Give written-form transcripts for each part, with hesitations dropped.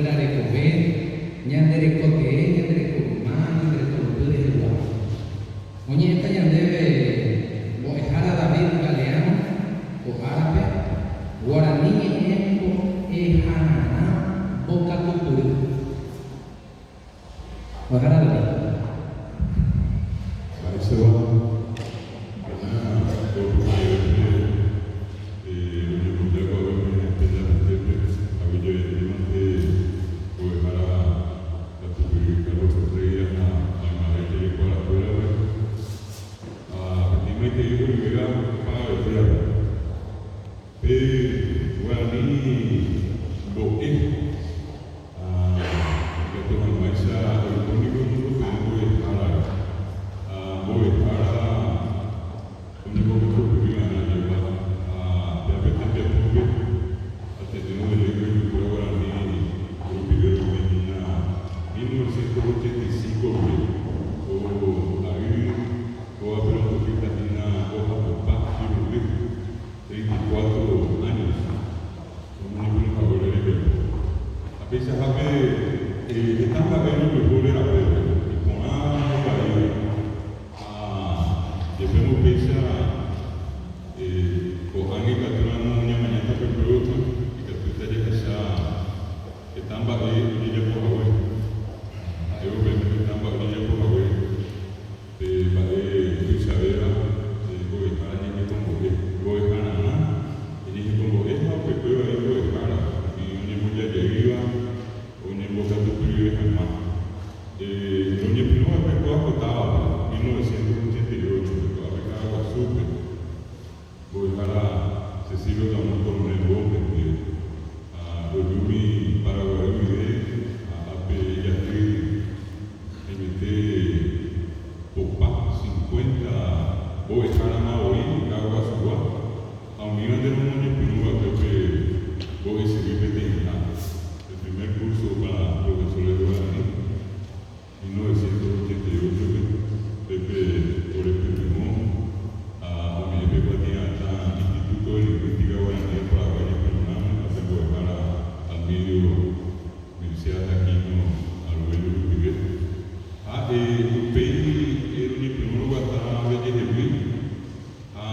Guaranikuéra rekove, ñande reko tee, ñande reko yma, ñande reko ypy rehegua. Oñe'ẽta ñandéve Mbo'ehára David Galeano ko árape, Guarani ñe'ẽ mbo'ehararã mbokatupyry. Mbo'ehára David. Mba'éichapa péina ko pyharevépe oñemboja ko'ág̃a pende apytépe aguyjevetémante mbo'ehára katupyry Carlos Ferreira ha maymave jerekuarakuérape ha peteĩ maitei oryvéva opavavetévape. Pe guarani mbo'e ha ikatu hag̃uáicha oiko niko ñembote'ỹ mbo'ehárare ha mbo'ehára oñembokatupyry va'erã jegua ha péva pe tembiapópe Ateneo de Lengua y Cultura Guarani rupive roime hína 1985 guive ko ary kóvape rombohýta hína mbohapypa irundy, 34 años, romoñepyrũ haguére rembiapo. Ha peichahápe heta mba'e rojuhu ore rapépe, iporã ha ivaíva. Ha jepémo upéicha Ko'ág̃a ikatúramo ñamañáta pe pruébata, ikatúta jahecha heta mba'e ojejapo hague. Ha'évo peẽme heta mba'e ojejapo hague pe mba'e tuichavéva mbo'ehára ñehekombo'e. Mbo'ehararã ñehekombo'e ha upekuévo avei mbo'ehára, umi oñembojajeýva oñembokatupyryve hag̃ua. Roñepyrũ va'ekue kóva ko távape, 1988-pe, ko'ápe Caaguazúpe, mbo'ehára Cecilio Ramón Coronel Gómez ndive, ha rojúmi Paraguay guive ha ápe jaty haimete popa cincuenta mbo'ehárama voi Caaguazugua, ha umíva nde romoñepyrũ va'ekue pe mbo'esyry peteĩha. El primer curso para profesores de guaraní, 1988-pe, pépe orepytyvõ ha ome'ẽ pe kuatia'atã Instituto de Lingüística Guaraní del Paraguay ñepyrũrãme ha pe mbo'ehára Almidio Milciades Aquino Arguello rupive. Ha upéi roñepyrũ roguata orejehegui. Ha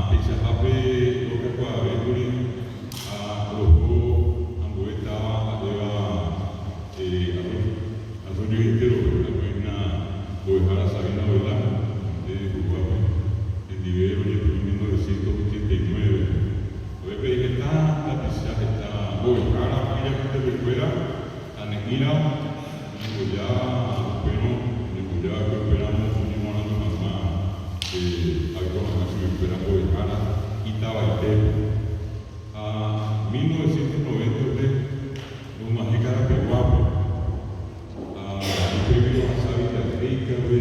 peichahápe rokakuaavékuri ha roho ambue táva ha'éva Arroyo Esterope, apeina mbo'ehára Sabina Velasco, nde huguápe, hendive roñepyrũ 1989-pe. Upépe heta tapicha, heta mbo'ehára ijapytepekuéra ha ne'ĩra oñemboja upérõ, oñemboja va'ekue upéramo oñemoarandu hag̃ua oiko hag̃ua chuguikuéra mbo'ehára itavaitépe. Ha 1990-pe rog̃uahẽ Karapeguápe, ha upégui rohasa Villarrica-pe,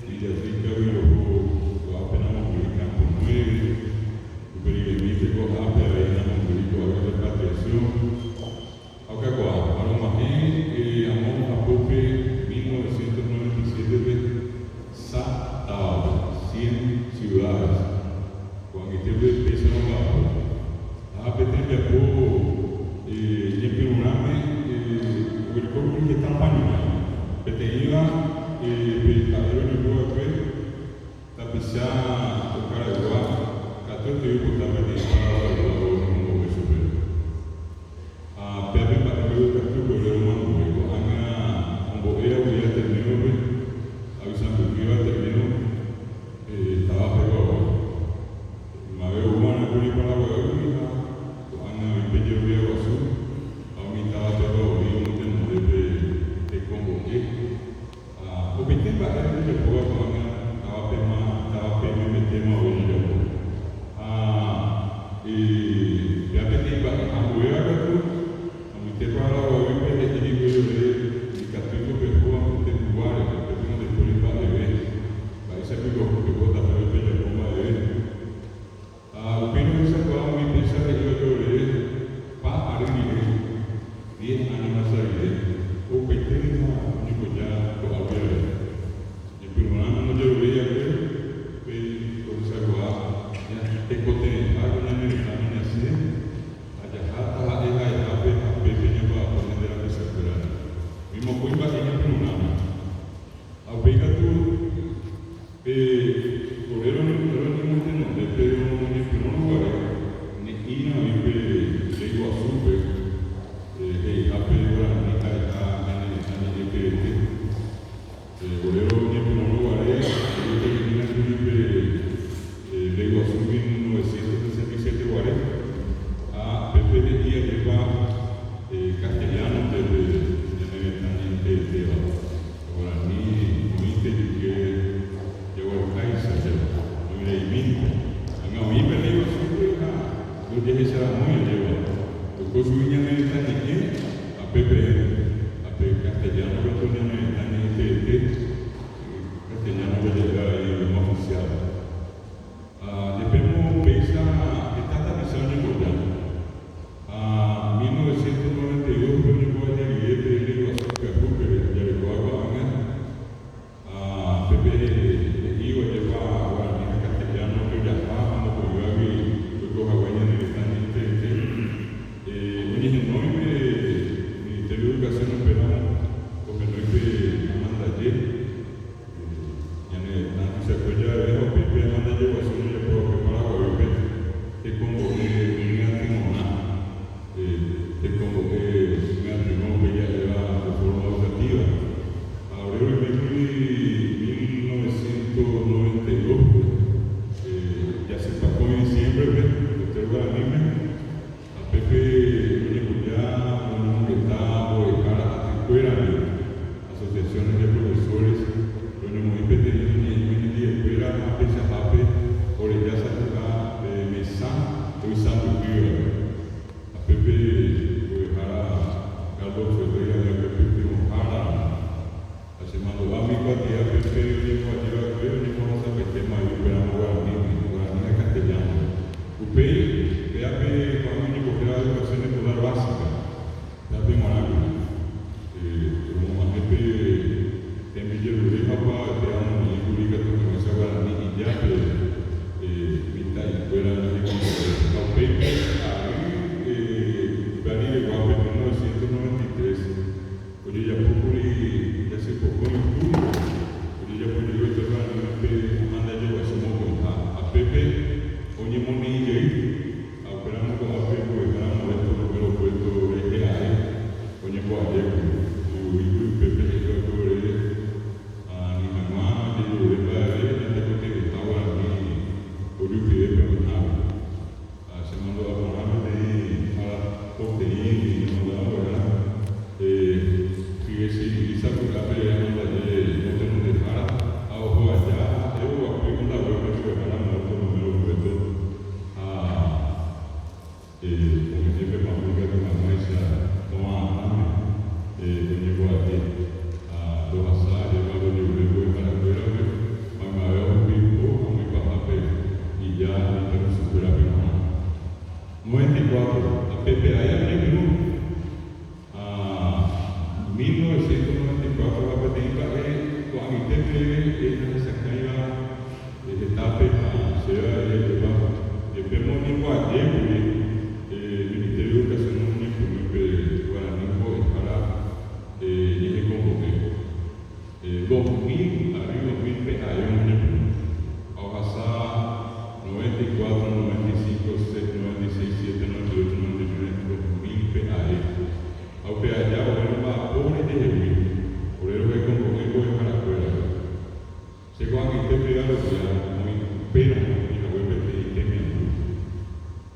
Villarrica-gui roho ko'ápe Namombyry Campo Nueve, upe riremípe ko'ápe avei Namombyry ko'águi Repatriación. Ha okakuaa, ha rog̃uahẽ amo hapópe 1997-pe Sa távape, Cien Ciudades. Ko'ag̃aitépe péicha romba'apo. Ha pe tembiapo ñepyrũrãme oguerekókuri heta pañuã. Peteĩva pe mba'e rojuhu va'ekue tapicha okaraygua katuete oipota peteĩ paraguaygua oñemombo'e chupe. Ha péape mba'e mbeguekatu ko ore romoambue. Ko'ág̃a ombo'e avei Ateneo-pe, ha oisãmbyhýva Ateneo táva peguagua. Ymave oúva'erã kuri Paraguaýgui ha ko'ág̃a oĩ pe jerovia guasu ha umi táva pegua voi omotenonde pe tekombo'e. Ha opaite mba'e ojejapóva ko'ág̃a táva táva pememetéma voi ojejapo. Ha péva peteĩ mba'e ambuéva katu, ag̃uite Paraguaýpe he'i hikuái ore ikatúiko peho apyte ruguáre, upépe ndaipóri mba'eve. Mba'éicha piko peho tapépe pejapo mba'eve? Ha upéi rohechakuaa umi péicha he'íva ore pa ary rire, diez áño hasa rire, oupaitéma oñemboja ko'águi avei. Ñepyrũrã ojeruréi va'ekue upéi rohechakuaa tekotevẽha ko ñane retãme ñasẽ ha jaha taha'e ha'ehápe ha pépe ñamba'apo. Ape peẽ, ape castellano katu ñane retã ñe'ẽteete, castellano oje'éva avei idioma oficial. Ha jepémo upéicha heta tapicha oñemboja. Ha 1992-pe oñemboaje rire pe Léi Guasu pyahúpe jarekóva ko'ág̃a, Ha pépe he'ívo ajépa guarani ha castellano ojojaha ha mokõivágui oiko hague ñane retã ñe'ẽteete, oñehenói pe Ministerio de Educación upéramo ohenói pe amandaje ñane retã tuichakue javeve ha upéi pe amandaje guasu ojejapo va'ekue Paraguaýpe tekombo'e myatyrõrã, tekombo'e myatyrõ upe ja'éva reforma educativa. Ha ore roimékuri 1992-pe, jasypakõi diciembre-pe, Hotel Guaraníme, ha pépe roñemboja roñomongeta mbo'ehára atykuéra ndive, asociaciones de profesores, roñomoĩ peteĩ ñe'ẽme hendivekuéra ha peichahápe oreja sapy'a pe mesa oisãmbyhývape. Ha pépe mbo'ehára Carlos Ferreira oĩva'ekue pytyvõhára ramo. Ha che mandu'a umi kuatia pépe oñemboaje va'ekue oñembohasapaitéma avei upéramo guaraníme, guarani ha castellano. Upéi, péape ko'ág̃a oñembohéra Educación Escolar Básica, péape g̃uarãkuri. Romog̃uahẽ pe tembijerure ha opavavete amoñe'ẽkuri ikatu hag̃uáicha guarani ijápe mitã'ikuéra ñehekombo'e. Ha upéi pe ary upe arireguápe, 1993, ojejapókuri jasypokõi julio, ojejapo jey oike guaraníme pe amandaje guasu mokõiha. Ha pépe oñemoneĩ jey. Ha upéramo ko'ápe mbo'ehára Modesto Romero Cueto rehe ae oñemboajékuri, oĩkuri upépe he'iva'ekue oréve ani hag̃ua jajerure mba'eve ñatekotevẽha guarani ojupive pe oĩháme. Ha chemandu'a porã peteĩ ára poteĩ ñamandu'a mbo'ehára hye sapy'ápe amandaje motenondehára ha oho aja ha'e oguapy hendaguépe mbo'ehára Modesto Romero Cueto. Ha ome'ẽ pe pa'ũ ikatu hag̃uáicha to'ã'ãme oñemboaje. Ha rohasa ajépa rojerure mbo'eharakuérape maymave ohupi ipo ha umi pahápe ija mitãrusukuérape g̃uarã. 94, ha pépe ái oñepyrũ. Ha 1994 ha peteĩ mba'e ko'ag̃aite peve nahesakãiva hetápe ha chéve avei ajépa, jepémo oñemboajékuri Ministerio de Educación oñepyrũ pe Guarani mbo'ehára ñehekombo'e. 2000, ary 2000-pe ae omoñepyrũ ha ohasa 94, 95, 96, 7, 98, 99, 2000-pe ae. Ha upe aja ore romba'apo orejehegui, ore rohekombo'e mbo'eharakuérape. Che ko'ag̃aite peve arovia oĩ upéramo oĩ hague peteĩ temiandu.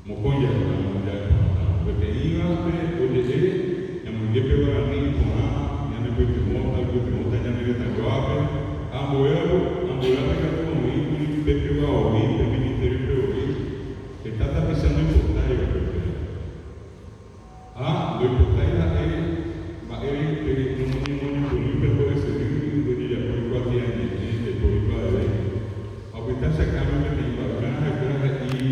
Mokõi ja'eporãramo ja'eporãtaramo. Peteĩvape oje'e, ñamoinge pe guarani iporã, ñanepytyvõta, oipytyvõta ñane retãyguápe, ha ambuévape, ambuévape katu oĩkuri pepegua voi, pe ministerio-pe voi, heta tapicha ndoipotáiva upéva. Ha ndoipotái ha'e mba'ére pe nomoñemoñepyrũi pe mbo'esyry ndojejapói kuatiañe'ẽ ndaipóri mba'eve. Ha opyta che akãme peteĩ mba'urã ha'ekuéra he'i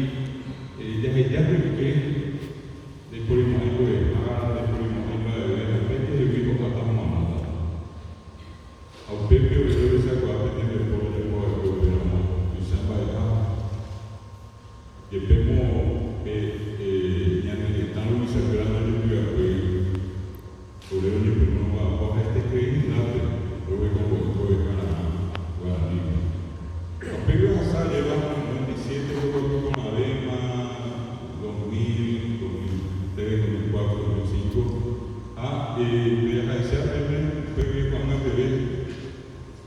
jaheja toike ndaiporimo'ãi mbo'ehára, ndaiporimo'ãi mba'eve ha pe jehegui ho'áta omanóta. Ha upépe ore rohechakuaa pe tembiapo rojapo va'ekue upéramo tuicha mba'eha. Jepémo pe ñane retã ruvichakuéra ndojepy'apýi, ore roñepyrũ romba'apo ha hete hendápe rohekombo'e mbo'ehararã guaraníme. Ha upégui ohasa ajéva 97 oguapy porãvéma, 2000, 2003, 2004, 2005, ha pejahaecha peve upégui ko'ág̃a peve.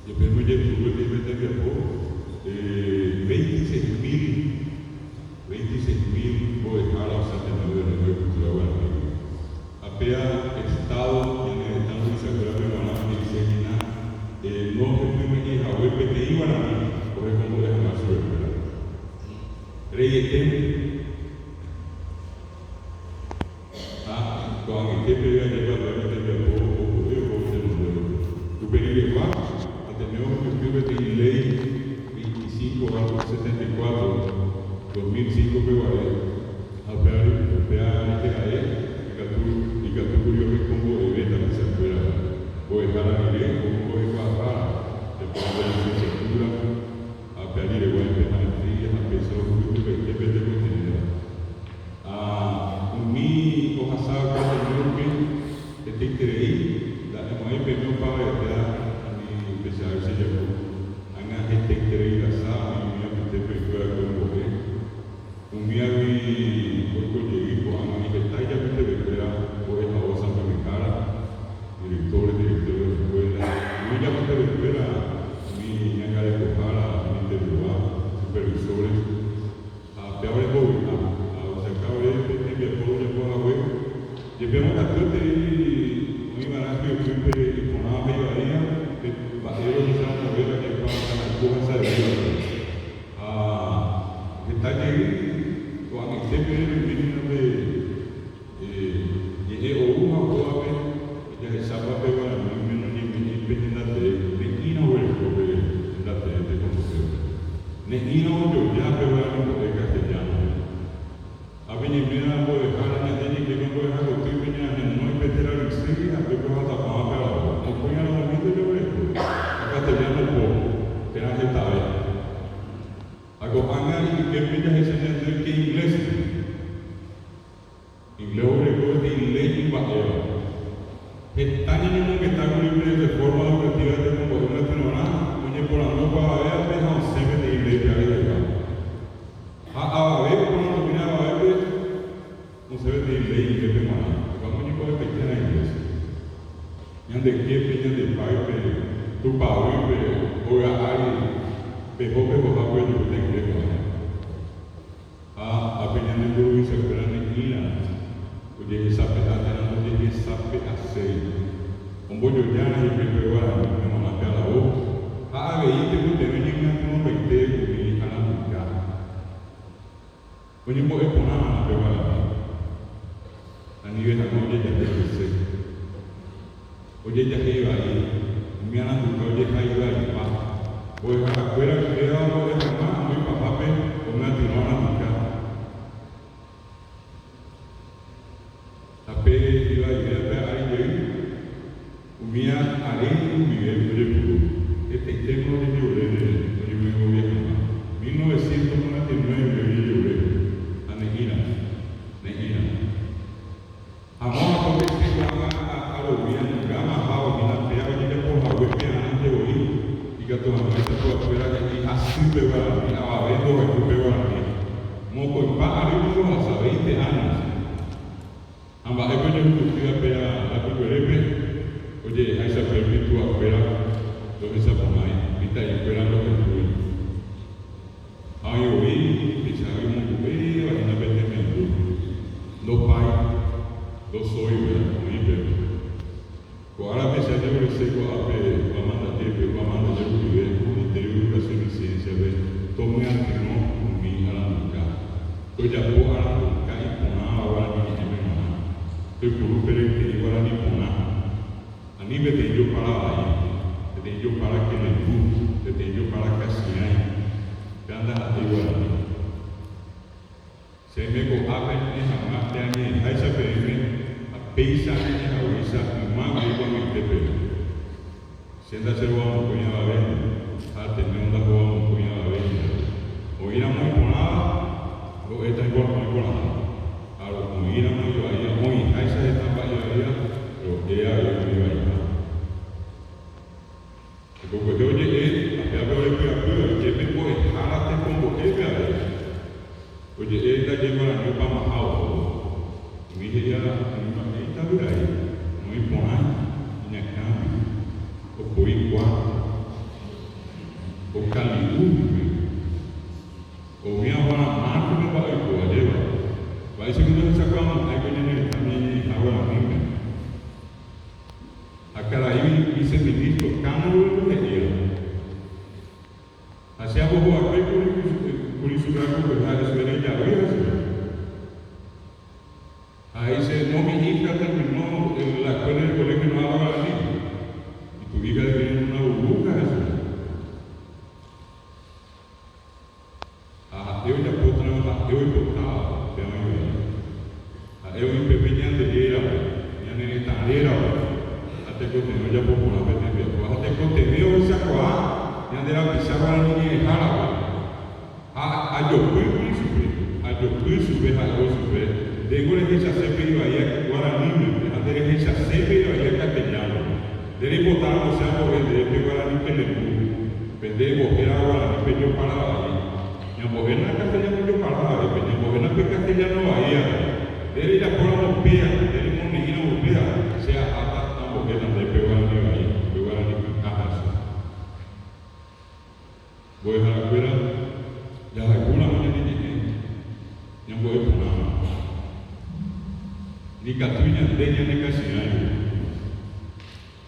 Jepémo ojepuru peteĩ pe tembiapo, 26.000, 26.000 mbo'ehára osẽ Ateneo de Lengua y Cultura Guaranígui. Ha péa Estado ñane retã ruvichakuérape g̃uarã he'ise hína no hepyme'ẽ hague peteĩ guarani ohekombo'e hag̃ua chupekuéra. Reiete. Ha ko'ag̃aite peve ajépa péva. isy hapépe ohatapáva pe aravo. Mokõi aravomínte jaguereko, ha castellano po, térã hetave. Ha ko'ág̃a ijyképe jahecha ñande oike inglés-pe. Inglés oguereko peteĩ léi imba'éva. Heta ñañomongeta kuri pe reforma educativa tekombo'e myatyrõrã oñeporandu opavavévape ha osẽ peteĩ léi pe rehegua. Ha avave oporandu'ỹre avavépe osẽ peteĩ léi inglés-pe g̃uarã. Ko'ág̃a oñembo'epaitérã inglés. Ñande képe, ñande páype, tupavýpe, óga ári, peho pehohápe ojehuta inglés ko'ág̃a. Ha ápe ñane mburuvichakuéra ne'ĩra ojehesape'a térã ndojehesape'aséi. Ombojojára hikuái pe guarani g̃uarã pe aravo ha avei tekotevẽ ñemyatyrõmbaite umi aranduka. Oñembo'e porã va'erã pe guarani. Anive hag̃ua ojejahéi hese. Ojejahéi vai, umi aranduka ojehai vaipa. Mbo'eharakuéra upéva ombo'e hag̃ua amo ipahápe omyatyrõ aranduka. Tape ivaivévape ari jey, umía are guive ojepuru, hetaitéma ojejerure oñemyengovia hag̃ua. 1999 guive ojejerure, ha ne'ĩra, ne'ĩra. Ha mávapa pe che ko'ág̃a arovia nungáma ahávo hína péa ojejapo hague pearãnte voi, ikatu hag̃uáicha tuakuéra he'i hasýpe guarani, avave ndohayhu pe guarani. Mokõipa ary ningo ohasa, veinte años. Ha mba'épa ojehupytýva péa rapykuerépe, oje'eháicha pépe tuakuéra ndohechaporãi, mitã'ikuéra ndohayhúi. Ha oĩ voi tuichave omongu'éva hína pe temiandu, ndopái, ndosóiva, oĩ pépe. Ko árape che ajevorese ko'ápe ko amandaje-pe, ko amandaje rupive Ministerio de Educación y Ciencia-pe tomyatyrõ umi aranduka, tojapo aranduka iporãva guarani ñe'ẽme g̃uarã, toipuru pe reiteĩ guarani porã, ani peteĩ jopara vai, peteĩ jopara kelembu, peteĩ jopara kachiãi, péva ndaha'éi guarani. Che aime ko'ápe añe'ẽ hag̃ua pe añe'ẽháicha peẽme ha péicha añe'ẽ haguéicha yma guive ko'ag̃aite peve. Che ndachero'amokõi avavéndi, ha Ateneo ndaho'amokõi avavéndi avei. Oĩramo iporãva, ro'éta oĩ porãha. Ha oĩramo ivaíva, oĩháicha heta mba'e ivaíva, ro'e avei oĩ vaiha. Tekokuehe oje'e ha pévape ore py'apy jepe mbo'ehára tekombo'épe avei. Oje'e ndaje guarani opamaha ohóvo. Umi he'íva umi mba'e itavyrai, noĩ porãi iñakãgui, opoi kuárto, okali'u hikuái. Umi aguara márcope mba'e oiko ajéva. Mba'éicha ko ndohechakuaamo'ãi ko ñane retãme ñañe'ẽha guaraníme. Ha karai viceministro Cano ningo he'íva, Ha che ambohovake kuri chupe akopeha hese rejavy ha chupe. Ha he'i che, No, mi hija terminó la escuela en el colegio no habla guaraní. Y tu hija vive en una burbuja ha chupe. Ha ha'e ojapótarõ ha'e oipotáva, upéva oĩ vai. Ha'e oĩ peve ñande rérape, ñane retã rérape, ha tekotevẽ ojapo porã pe tembiapo. Ha tekotevẽ ohechakuaa ñande rapicha guarani ñe'ẽhárape. Ha ajopýkuri chupe, ajopy chupe ha'évo chupe, Ndéngo rehechase pe ivaía guaraníme, ha nde rehechase pe ivaía castellano-pe. Nde reipotáramo che ambo'e ndéve pe guarani kelembu, pe nde embohéra guarani pe jopara vai. Ñambohéna castellano jopara vaipe, ñambohéna pe castellano vai avei. Nde rejapóramo péa, nde remoneĩramo péa, che aháta ambohéta ndéve pe guarani vai, pe guarani ky'a ha che. Mbo'eharakuéra jahayhúramo ñane ñe'ẽ ñambo'e porãva, ndikatúi ñande ñanekachi'ãivo,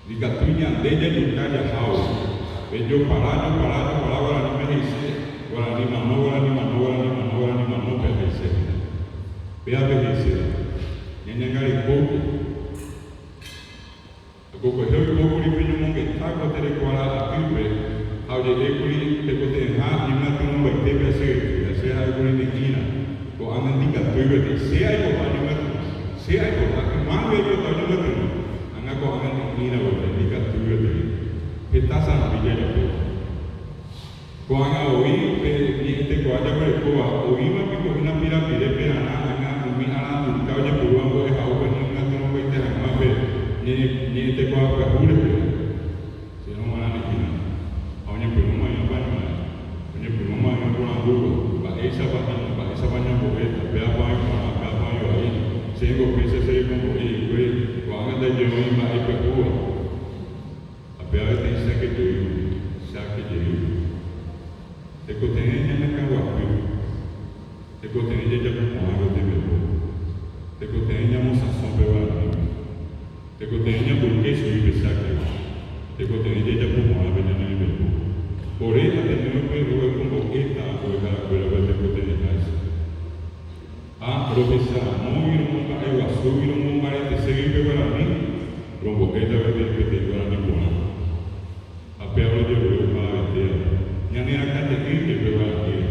ndikatúi ñande jajuka jahávo. Pe jopara, jopara, jopara guaraníme he'ise, guarani mano, guarani mano, guarani mano, guarani mano péa he'ise hína. Péape he'iséva, ñañangarekóke. Akokuehe oikókuri pe ñomongeta ko terekuára atýpe ha oje'ékuri tekotevẽha ñemyatyrõmbaitépe asyete, ha che ha'ékuri ne'ĩra, ko'ág̃a ndikatúi gueteri. Che aipota oñemyatyrõ. Che aipota, ymágui aipota oñemyatyrõ. Ko'ág̃a voi pe ñe'ẽtekuaa jaguerekóva, oĩva piko hína pirapire pearã ág̃a umi aranduka ojepurúva mbo'ehaópe ñemyatyrõmbaite hag̃ua pe ñe'ẽtekuaa pyahu reheve? Chérõ g̃uarã nehína. Ha oñepyrũma oĩ apañuãi. Oñepyrũma oĩ oporandúva, Mba'éichapa hína, mba'éichapa ñambo'éta, péapa oĩ porã, péapa oĩ vai. Chéngo péicha che rekombo'e hikuái, ko'ág̃a ndaje oĩ mba'e pyahúva. Ha péva peteĩ cháke jey, cháke jey. Tekotevẽ ñanakãguapy. Tekotevẽ jajapo porã ko tembiapo. Tekotevẽ ñamosãso pe guaraníme. Tekotevẽ ñamboyke chugui pe cháke. Tekotevẽ jajapo porã pe ñane rembiapo. Ore Ateneo-pe rohekombo'éta mbo'eharakuérape tekotevẽháicha. Ha rohecharamógui romomba'eguasúgui romombareteségui pe guarani, rombo'éta peteĩ peteĩ guarani porã. Ha péva rojerure opavavetévape, ñane rakate'ỹke pe guaraníre.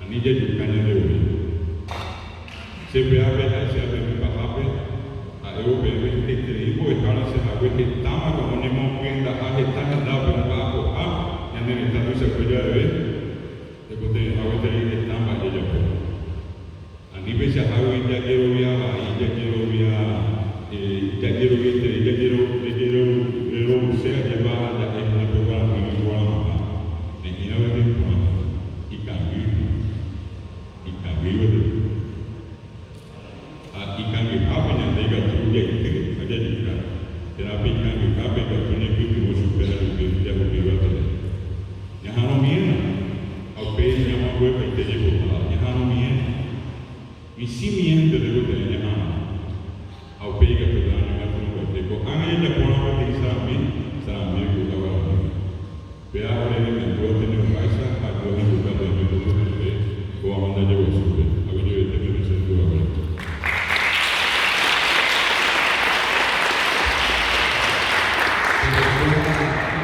Ani jajuka ñande voi. Che pévape ha'e che apemi pahápe, ha'évo peẽme hetaiterei mbo'ehára che hague hetáma ko oñemopyendaha heta hendápe omba'apoha ñane retã tuichakue javeve, tekotevẽha gueteri heta mba'e jajapo. Ani peichahágui jajerovia vai, jajerovia, jajeroviaiterei, jajeroviase ajépa ja'e hína pe guarani oiporãmaha. Ne'ĩra gueteri porã, ikangy, ikangy gueteri. Ha ikangyhápe ñande ikatu jaity ha jajuka, térã pe ikangyhápe ikatu ñaipytyvõ chupe ha jahupi yvateve. Ñaha'arõmiéna, ha upéi ñamoambuepaite jaipotáva. Ñaha'arõmiéna. Michĩmiénte tekotevẽ ñaha'arõ, ha upéi ikatúta ñañogatyrõmbaite. Ko'ág̃a jajapóramo peteĩ.